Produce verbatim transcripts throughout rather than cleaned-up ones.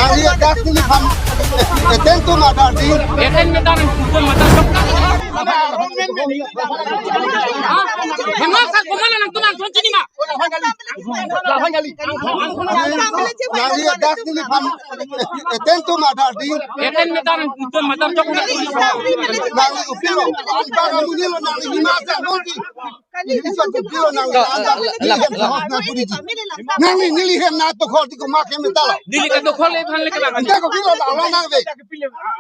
Nangli das neli aphan attend to mother di. Attend to mother. Hema sar komat nangtum nangtum chini ma? Nangli das neli aphan attend to mother di. Attend to mother. Nangli kopilo? Anpar amonit lo, nangli hima sar lo di. Neli sar kopilo nangli? Anta neli hem sahos nangpudiji. Nangli, neli hem nangtokhol ti komat hem ta lo? Neli katokhol, ephan le kelang. Ante kopilo ta lo nangve?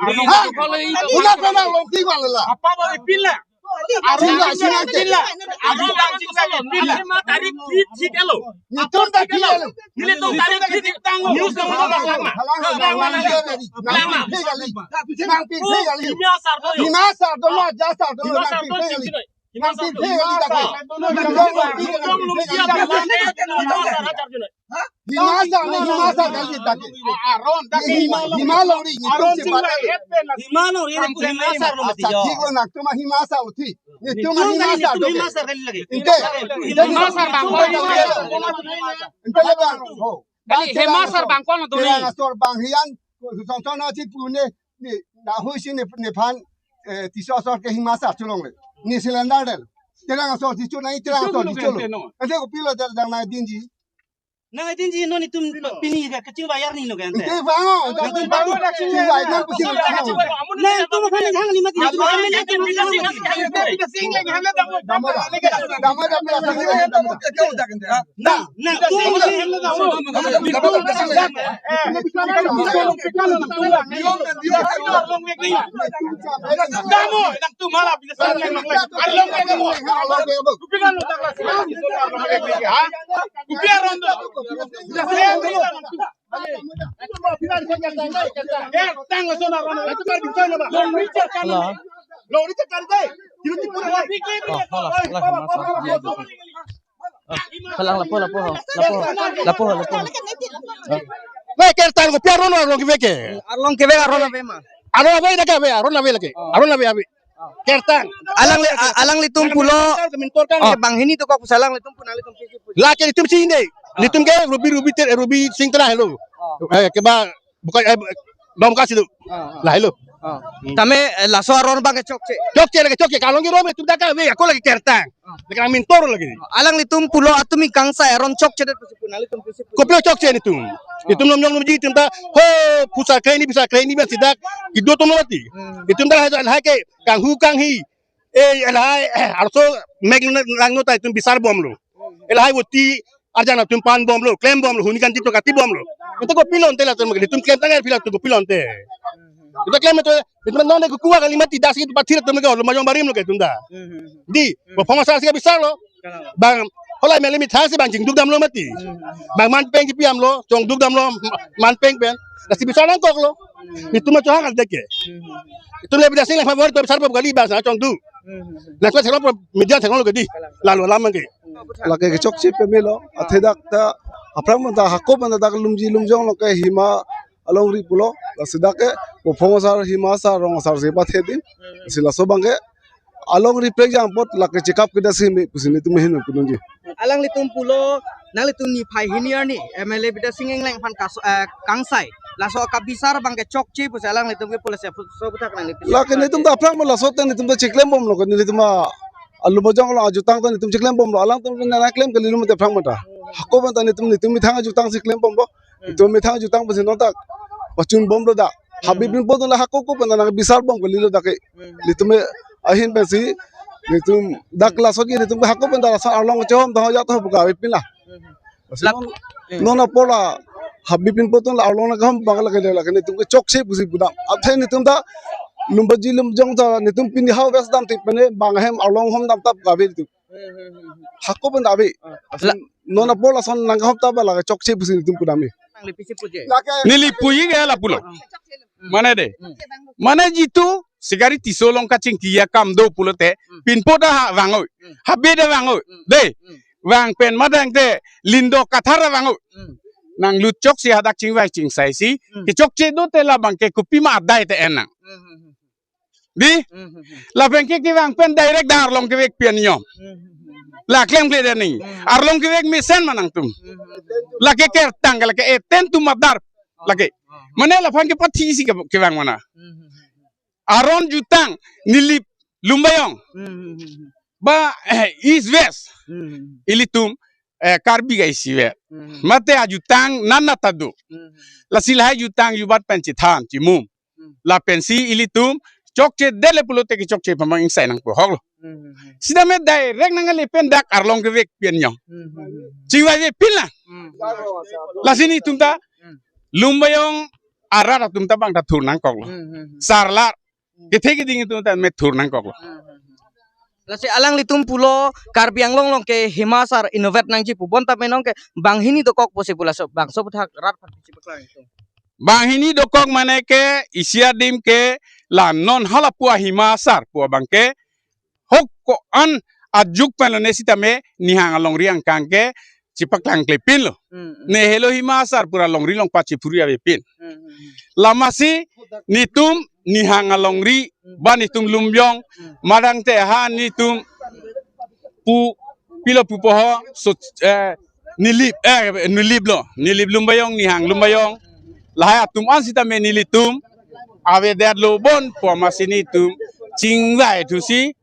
Neli katokhol, e. Una pena long ti ma la. Apa ba ipin la? Aron chingla, chingla, chingla. Aron chingla, chingla. Lima tarik thik, thik elo. Netum ta thik elo. Nelitum tarik thik, thik tang. News nang mo bak lama. Lama, lama. Nangpiphe kali. Nangpiphe kali. Hima sar do. Hima sar do lo, ja sar do lo, hima sar do, nangpiphe kali. Nangpiphe kali ta ke. Hima sar, hima sar kali ta ke. Aron, hima, hima longri, netum chingla, chepat. Hima longri, hima sar lo mati. Accha, thik lo, nangtum hima sar lo thik. Netum hima sar do ke. Hima sar kali lake. Inte. Hima sar bang. Inte le bang. Ho. Kali hima sar bang kono do ni. Terang asor bang hian, song song na chi pu ne, ni, na hui si ne, nephan, eh, tiso asor ke hima sar cholongle. Ni cylinder del. Terang asor si chu na, terang asor si chu lo. Ante kopilo ta jang nangdinji. Nangdinji non netum pini ke kachingvai arni lo ke ante. Ante bang o, ante bang o, kachingvai nang kuching. Nangtum aphan ni hang lima ti, netum aphan ni hang lima ti. Dama da, dama da, dama da. Nang, nang, tum, Hala. Oh, hala, hala, hala, hala. Hala, lapu, lapu, lapu, lapu, lapu. Ve, kertang kopi aron, aron kevek ke? Arlong kevek aron ave ma? Aron ave, dak ave, aron ave lake. Oh. Aron ave, ave. Kertang. Alangli, a-, alanglitum pulo. Kertang, kementor kan. Oh. Banghini to kok pusi alanglitum pu nanglitum kisi pu. Lake netum si inde. Oh. Netum ke Ruby, Ruby Ter-, Ruby Singh Terang helo. Oh. Eh, keba bukan, eh, Dongka si do. Ah, ah. Lahelo. Ah. Hmm. Tame, eh, laso aron abang ke chokche. Chokche lake, chokche. Kalong ke rom netum dak ave, ako lake kertang. Ah. Lake nangmentor lake. Alanglitum pulo atumi kangsai aron chokchedet pusi pu nanglitum kisi pu. Kopilo chokche netum? Ah. Netum nom jong nomji netum ta ho, pusar kre hini, pusar kre hini bang si dak kedo atum lo mati. Hmm. Netum ta lahai, lahai ke kanghu kanghi. Eh, lahai, eh, arso mek lang no ta netum bisar bomlo. Eh, lahai voti arjan atum pan bomlo, klem bomlo, huni kan jipto kati bomlo. Ante kopilo ante latum, netum klem tanggal pilo atum kopilo ante. Netum klem ante, netum non ke kuwa kali mati, das ke pathir atum ke lo majong barim lo ke netum ta. Di, bo phoma sa si bisar lo. Bang, hola meli mithang si bang chingduk damlo mati. Bang manpeng kipi damlo, chongduk damlo, manpeng pen. Lasi bisar nangkoklo. Netum ma chohang al deke. Netum le Bidya Singh le favor to bisar po kali bang sa chongduk. Nangkok theklo pro media theklo ke di. Lalu alam ke. Lake kechokche pamelo. Athe dak ta aphrang ta hako pen ta dak lumji lumjong lo ke hima alongri pulo. Lasi dak ke bo phoma sar, hima sar, rong sar si pathe din. Si laso abang ke alongri prek jang apot lake chekap kedo si me pusi netum ahin pu nangji. Alanglitum pulo, nanglitum niphai hini arni M L A Bidya Singh Engleng aphan kas-, eh, kangsai. Laso akabisar abang ke chokche pusi alanglitum ke pulo si pu-, so puthak nangli. Lake netum ta aphrang ma laso ta netum ta chiklem bomlo ke netum ma alu majong lo ajutang ta netum chiklem bomlo. Alangtum nangklem kali lo mate aphrang ma ta. Hako pen ta netum, netum methang ajutang si klem bomlo. Netum methang ajutang pusi non ta pachun bomlo dak. Habib Pinpo atum la hako ko pen ta nangbisar bom kali lo dak ke. Netum ahin pensi netum dak laso ke netum hako pen ta laso arlong chehom ta ho ja to buka ave pin la. Lasi non, non apor la Habib Pinpo atum la arlong nangkehom abang lake lake netum ke chokche pusi pudam. Athe netum ta lumbaji lumjong ta netum pini hau ves dam tik pene bang hem arlong hom dam ta buka ave netum. Hako pen ta ave. Lasi non apor lason nangkehom ta ba lake chokche pusi netum pudam e. Neli puji ke lapulo. Mane de. Mane jitu Sikari Tisso along kachingki akam do pulote, Pinpo ta ha vangoi. Habib ta vangoi. De. vang pen madang te lindo kathar vang-o. Hmm. Nanglut chok si hadak chingvai chingsai si. Hmm. Kechokche do te labang ke kopima adai te en nang. Hmm, hmm, hmm. Di? Hmm, hmm, hmm. Lapen ke kevang pen direct dak arlong kevek pi an yom. Hmm, hmm, hmm. La klemkle de ni. Hmm. Arlong kevek mesen ma nangtum. Hmm, hmm, hmm. Lake kertang ke lake eten tum adar. Oh, lake. Oh, oh. Mane laphan kepathi si ke, kevang mana. Hmm, hmm, hmm, hmm. Aron jutang, Nilip Lumbajong. Hmm, hmm, hmm, hmm. Ba, eh, East West. Hmm, hmm, hmm. Ilitum, eh, Karbi ga isivet. Hmm, hmm. Mate ajutang nana ta do. Hmm, hmm, hmm. Lasi lahai jutang jubat pen chethan, chimum. Hmm. Lapen si ilitum chokche dele pulote kechokche pamang ingsai nangpo hok lo. Hmm, hmm, hmm. Sitame direct nangale pen dak arlong kevek pi an yom. Hmm, hmm, hmm, hmm. Chingvai vepin lang. Hmm. Lasi netum ta, hmm, Lumbajong arat atum ta bang ta thur nangkok lo. Hmm, hmm, hmm. Sarlar. Hmm. Kethe keding atum ta me thur nangkok lo. Hmm, hmm, hmm. Lasi alanglitum pulo Karbi Anglong along ke Hima Asar inutvet nangji pu bonta me nong ke banghini dokok pusi pu laso bangso aputhak rat aphan chepaklang itum. Banghini dokok mane ke isi adim ke la non hala pu a Hima Asar pu abang ke hok ko-an ajuk pen lone sitame nihang alongri angkang ke chepaklang klepin lo. Hmm, hmm. Ne helo Hima Asar pura longri longpat chephuri avepin. Hmm, hmm, hmm. Lamasi netum nihang alongri, hmm, ba netum Lumbajong, hmm, madang te ha netum pu pilo pupo ho, so, eh, Nilip, eh, Nilip lo, Nilip Lumbajong, nihang Lumbajong. Lahai atum an sitame nelitum avedetlo bon pu amatsi netum chingvai thusi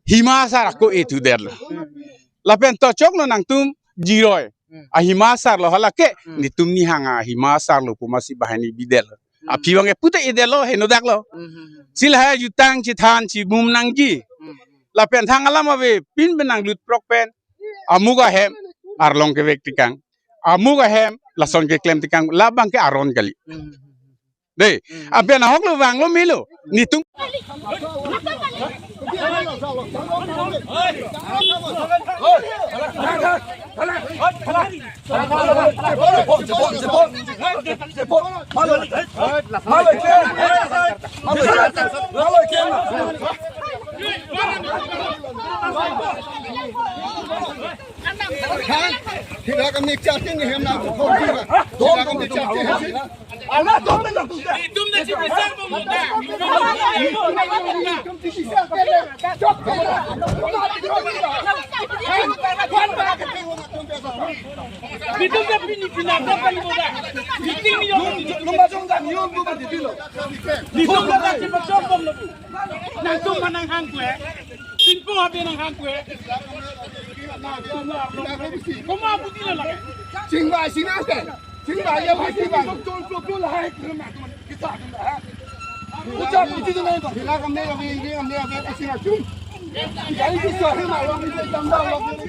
Hima Asar ako e thudetlo. Lapen to choklo nangtum jiroi. Hmm. A Hima Asar lo hala ke, hmm, netum nihang a Hima Asar lo pu amatsi banghini bidetlo. Hmm. Aphi bang e pute edetlo, henodak lo. Hmm, hmm, hmm. Si lahai jutang chethan chimum nangji. Hmm. Lapen thang alam avepin pen nanglut prok pen. Amuk ahem arlong kevek tekang. Amuk ahem lason keklem tekang. Labang ke aron kali. Hmm, hmm, hmm. Dei, hmm, apen ahok lo vanglo melo. Netum. Hila kami chati ni hem na ko. Hila kami chati hem. Netum ta chipusar bomlo ta. Netum ta pini pina ta pali boda. Netum ni yo. Netum ta chipusar bomlo. Nangtum ma nanghang kwe. Singpo habe nanghang kwe. Komat aputi lo lake. Chingvai sinang ke. Chingvai ya, chingvai. Chol, chol, chol, hai, kita, ha? Ucap, itu tu nahi to. Hila kamne, kami ini, kamne, kami ini, sing achum. Jadi, itu sahih malam itu tambah lagi.